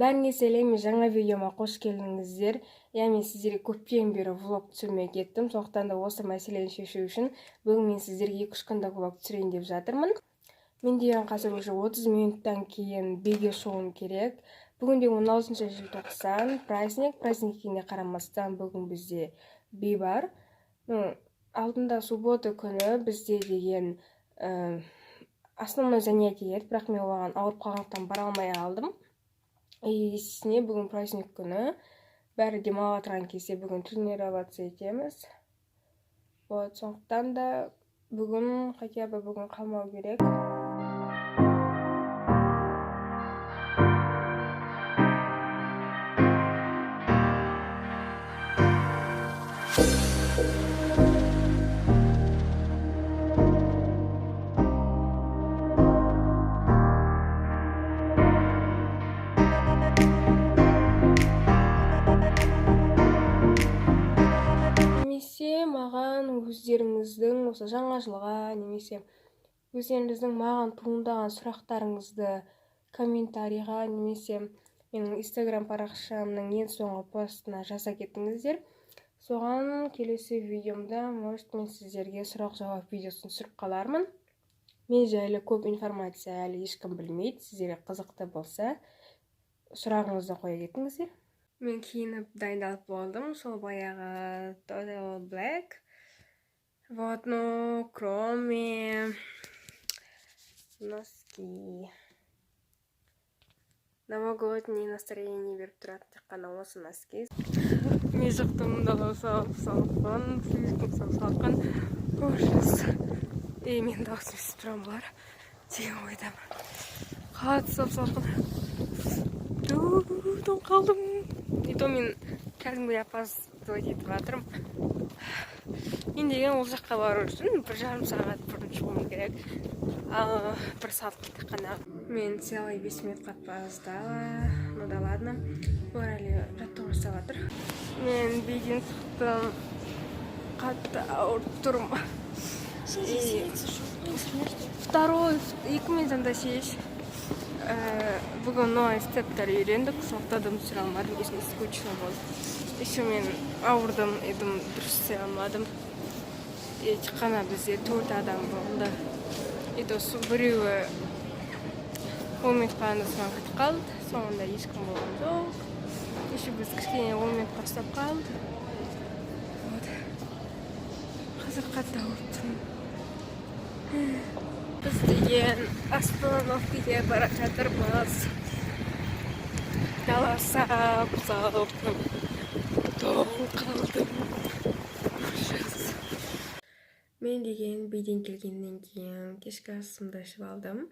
Бәріңе сәлем, жаңа видеома қош келдіңіздер. Иә, мен сіздерге көптен бері влог түсірмей кеттім, сондықтан да осы мәселені шешу үшін бүгін мен сіздерге 2-3 күндік влог түсірейін деп жатырмын. Мен деген қазір уже 30 минуттан кейін биге шығуым керек. Бүгін де 16 желтоқсан, праздник. Праздник екеніне қарамастан бүгін бізде би бар. Ну, алдында суббота күні бізде деген основной занятие еді, бірақ мен оған ауырып қалғандықтан бара алмай қалдым. И естественно, бүгін праздник күні, бәрі демалып жатырған кезде бүгін тренироваться етеміз. Вот, сондықтан да бүгін хотя бы бүгін қалмау керек. Немесе маған өздеріңіздің осы жаңа жылға, немесе өздеріңіздің маған туындаған сұрақтарыңызды комментарийға немесе менің инстаграм парақшамның ең соңғы постына жаза кетіңіздер. Соған келесі видеомда, может, мен сіздерге сұрақ-жауап видеосын түсіріп қалармын. Мен жайлы көп информация әлі ешкім білмейді. Сіздерге қызықты болса, сұрағыңызды қоя кетіңіздер. Мен киініп дайындалып болдым, сол баяғы total black. Вот, ну, кроме носки. Новогодний настроение беріп тұрады тек қана осы носки. Мен шықтым, дала салқын, слишком салқын. Ужас. И мен дауысым естіп тұрған болар деген ойдамын. Қатты сап салқын. Тоңып қалдым. И то мен кәдімгідей опаздывать етіп жатырмын. Мен деген ол жаққа бару үшін 1,5 сағат бұрын шығуым керек. Ал бір сағат тек қана. Мен целый 5 минутқа опоздала. Ну да ладно. Олар әлі жаттығу жасап жатыр. Мен биден шықтым. Қатты ауырып тұрмын. И второй, 2 минутында шеш. Бүгін новый стептер үйрендік, сондықтан дым түсіре алмадым, есіме скучно болды. Еще мен ауырдым, едім дұрыс істей алмадым. И тек қана бізде төрт адам болды. И то біреуі 10 минут қалғанда соған кетіп қалды, соңында ешкім болған жоқ. Еще біз кішкене 10 минутқа ұстап қалды. Вот. Қазір қатты ауырып тұрмын. Біз деген остановкаға бара жатырмыз. Дала сап салқын. Тоңып қалдым. Ужас. Мен деген биден келгеннен кейін кешкі асымды ішіп алдым.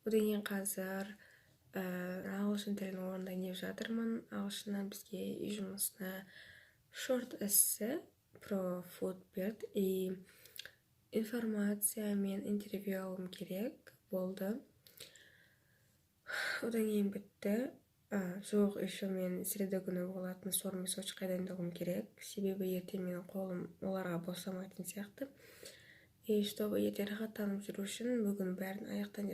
Одан кейін қазір ағылшын тілін орындайын деп жатырмын. Ағылшыннан бізге үй жұмысына short essay про food берді и информация мен интервью алуым керек болды. Одан кейін бітті. Жоқ, еще мен среда күні болатын сор мен сочқа дайындалуым керек, себебі ертең менің қолым оларға босамайтын сияқты. И чтобы ертең рахаттанып жүру үшін бүгін бәрін аяқтан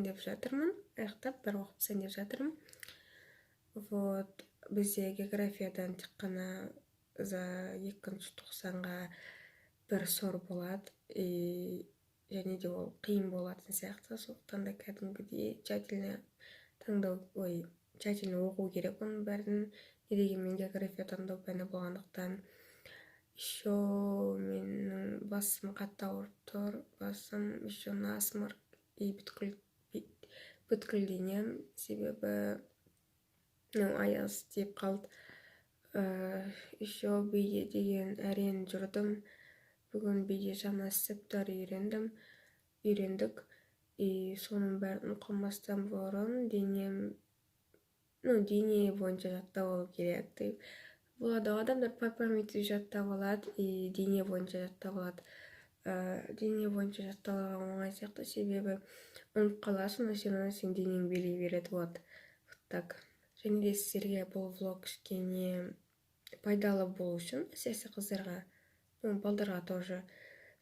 деп жатырмын, аяқтап бәрін оқып тастайын деп жатырмын. Вот, бізде географиядан тек қана за екінші тоқсанға бір сор болады, и және де ол қиын болатын сияқты. Сондықтан да кәдімгідей тщательно таңдау, ой, тщательно оқу керек оның бәрін. Не дегенмен география таңдау пәні болғандықтан. Еще менің басым қатты ауырып тұр, басым, еще насморк и бүткіл денем, себебі, ну, аяз тиіп қалды. Еще биде деген әрең жүрдім. Бүгін биде жаңа стептер үйрендік, и соның бәрін оқымастан бұрын денем, ну, дене бойынша жаттап алу керек деп болады ғой. Адамдар по памяти жаттап алады и дене бойынша жаттап алады. Дене бойынша жаттап алған оңай сияқты, себебі ұмытып қаласың, но все равно сен денең билей береді. Вот, вот так. Және де сіздерге бұл влог кішкене пайдалы болу үшін, әсіресе қыздарға, ну, балдарға тоже,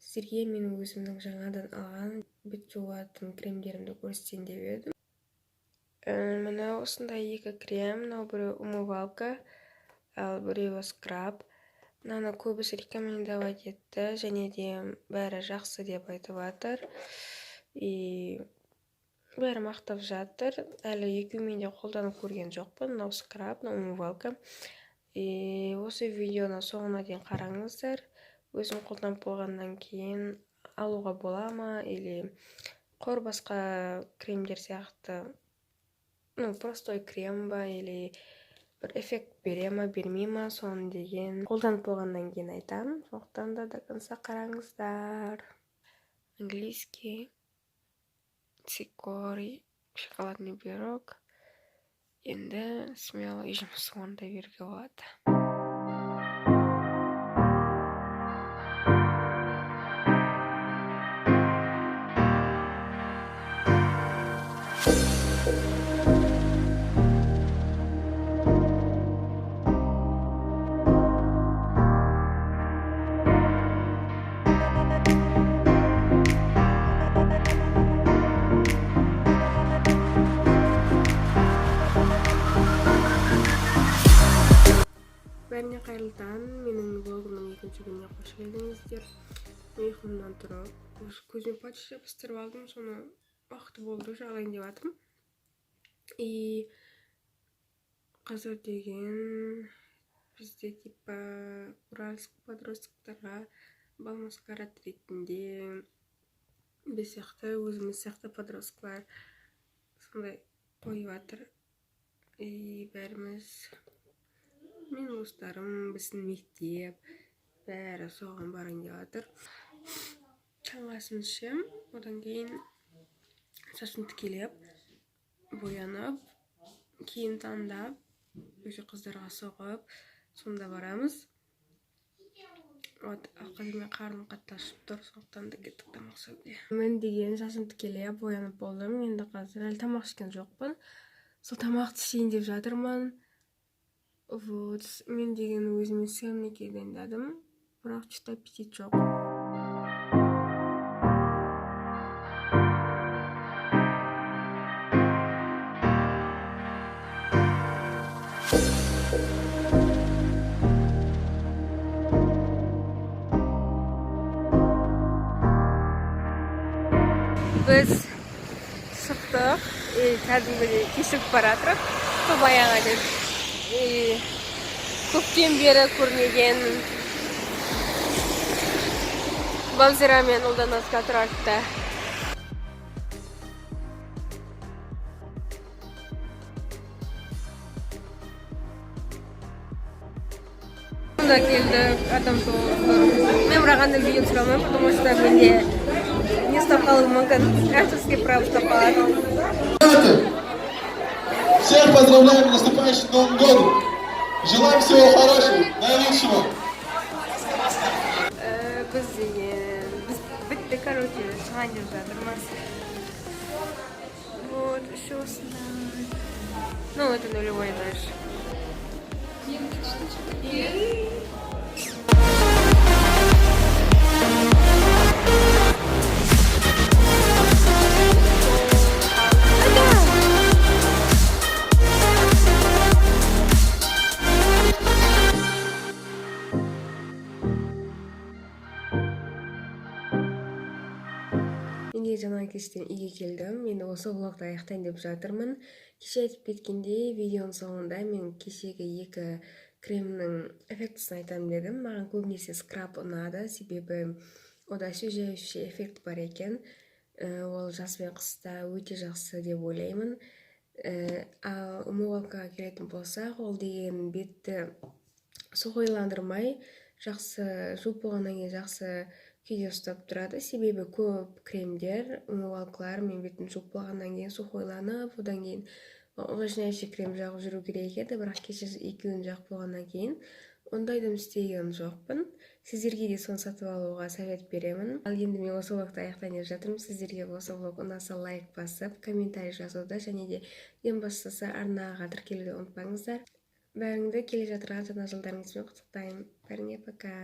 сіздерге мен өзімнің жаңадан алған бет жуатын кремдерімді көрсетейін деп едім. Міне, осындай екі крем. Мынау біреу умывалка, ал біреуі скраб. Мынаны көбісі рекомендовать етті және де бәрі жақсы деп айтып жатыр и бәрі мақтап жатыр. Әлі екеуімен де қолданып көрген жоқпын: мынау скраб, мынау умывалка. И осы видеоны соңына дейін қараңыздар. Өзім қолданып болғаннан кейін алуға бола ма или құр басқа кремдер сияқты, ну, простой крем ба, или бір эффект бере ма, бермей ма, соны деген қолданып болғаннан кейін айтамын. Сондықтан да до конца қараңыздар. Английский цикорий, шоколадный пирог. Енді смело үй жұмысын орындай беруге болады. Бәріне қайырлы таң! Менің влогымның екінші күніне қош келдіңіздер. Мен ұйқымнан тұрып, уже көзіме патч жабыстырып алдым, соны уақыты болды, жағайын деп жатырмын. И қазір деген бізде типа уральск подростктарға бал маскарад ретінде біз сияқты, өзіміз сияқты подросткалар сондай қойып жатыр. И бәріміз, менің достарым, біздің мектеп, бәрі соған барайын деп жатыр. Таңғы асын ішемін, одан кейін шашымды тікелеп, боянып, киім таңдап, уже қыздарға соғып, сонда барамыз. Вот, ал қазір мен қарным қатты ашып тұр, сондықтан да кеттік тамақ ішуге. Мен деген шашымды тікелеп, боянып болдым. Енді қазір әлі тамақ ішкен жоқпын, сол тамақты ішейін деп жатырмын. Вот, мен деген өзіме сырники дайындадым, бірақ что-то аппетит жоқ. Біз шықтық и кәдімгідей кешігіп бара жатырмық сол баяғы деп. И көптен бері көрмеген Балзира мен Ұлданазға тұр артта. Сонда келдік, адам толып тұр. Мен бірақ андай видео түсіре алмаймын, потому что менде не ұстап қалуы мүмкін, авторский право ұстап қалады. Всех поздравляем с наступающим Новым годом! Желаем всего хорошего, наилучшего! Біз деген біз бітті, короче, шығайын деп жатырмыз. Вот еще осындай, ну, это нулевой этаж. Мен де жаңа кештен үйге келдім. Енді осы влогты аяқтайын деп жатырмын. Кеше айтып кеткендей, видеоның соңында мен кешегі екі кремнің эффектісін айтамын дедім. Маған көбінесе скраб ұнады, себебі ода освежающий эффект бар екен. Ол жаз бен қыста өте жақсы деп ойлаймын. Ал умывалкаға келетін болсақ, ол деген бетті сухойландырмай, жақсы жуып болғаннан кейін жақсы күйде ұстап тұрады. Себебі көп кремдер, умывалкалар мен бетін жуып болғаннан кейін сухойланып, одан кейін увлажняющий крем жағып жүру керек еді. Бірақ кеше екеуін жағып болғаннан кейін ондай дым істеген жоқпын. Сіздерге де соны сатып алуға совет беремін. Ал енді мен осы влогты аяқтайын деп жатырмын. Сіздерге осы влог ұнаса, лайк басып, комментарий жазуды және де ең бастысы арнаға тіркелуді ұмытпаңыздар. Бәріңді келе жатырған жаңа жылдарыңызбен құттықтаймын. Бәріңе пока!